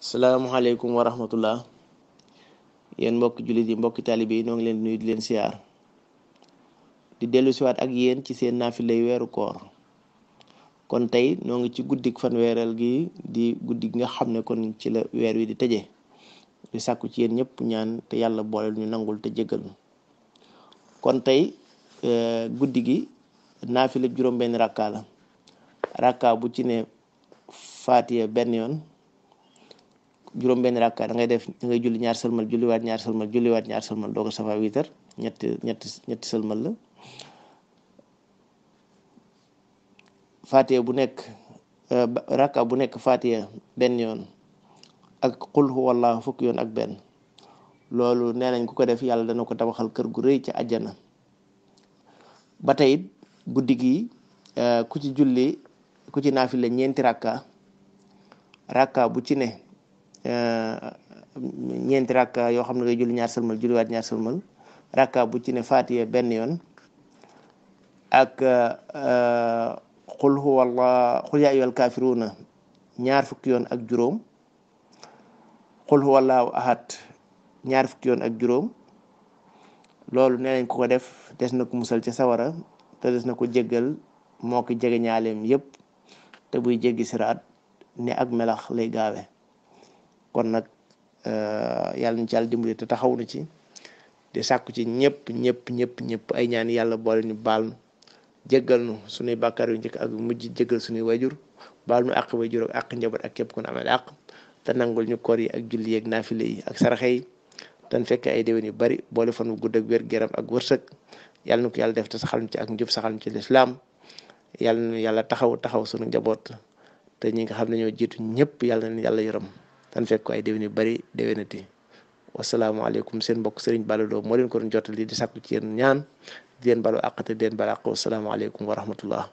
salaamaaleykum wa rahmatullah yéen mbokki jullit yi mbokki taalibe yi noo ngi leen nuyu di leen siyaar di dellu siwaat ak yéen ci seen naafilay weeru koor kon tey noo ngi ci guddik fanweereel gi di guddi gi nga xam ne kon ci la weer wi di tëje di sàkku ci yéen ñëpp ñaan te yàlla boole ñu nangul te jéggal ñu kon tey guddi gi naafila juróom benn rakka la rakka bu ci ne faatiya benn yoon juróom benn rakka da ngay julli ñaar sëlmal julliwaat ñaar sëlmal julliwaat ñaar sëlmal doo ko safa witar ñetti sëlmal la fatiha bu nekk rakka bu nekk fatiha benn yoon ak qul huwallahu fukki yoon ak benn loolu nee nañ ku ko def yàlla dana ko tabaxal kër gu rëy ci àjjana ba tey guddi gi ku ci naafile ñeenti rakka bu ci ne ñeenti rakka yoo xam ne ngay julli ñaar sëlmal julliwaat ñaar sëlmal rakka bu ci ne fatiha benn yoon ak qul yaa ayyuhal kaafiruuna ñaar fukki yoon ak juróom qul huwallahu ahad ñaar fukki yoon ak juróom loolu nee nañ ko def des na ko musal ca sawara te des na ko jéggal moo ko jege ñaaleem yépp te buy jéggi siraat ne ak melax lay gaawe kon nag yàlla na ci yàlla dimbali te taxaw na ci di sàkku ci ñëpp ay ñaan yàlla boole ñu baal nu jéggal nu suñuy bàkkaar yu njëkk ak mujj jéggal suñuy wayjur baal nu àq wayjur ak àq njaboot ak képp ku ne amee àq te nangul ñu koor yi ak julli yeeg naafile yi ak saraxe yi te fekk ay déwén yu bari boole fan wu gudd ak wér geram ak wërsëg yàlla na ko yàlla def te saxal ñu ci ak njub saxal ñu ci lislaam yàlla na yàlla taxaw suñu njaboot te ñi nga xam ne ñoo jiitu ñëpp yàlla na yàlla yërëm tan fekk ko ay déwén yu bari déwénati wasalaamaaleykum seen mbokk Serigne Balla Lo moo leen ko doon jottali di sàkku ci yéen ñaan di leen balu àq te di leen balu àq wasalaamaaleykum wa rahmatullah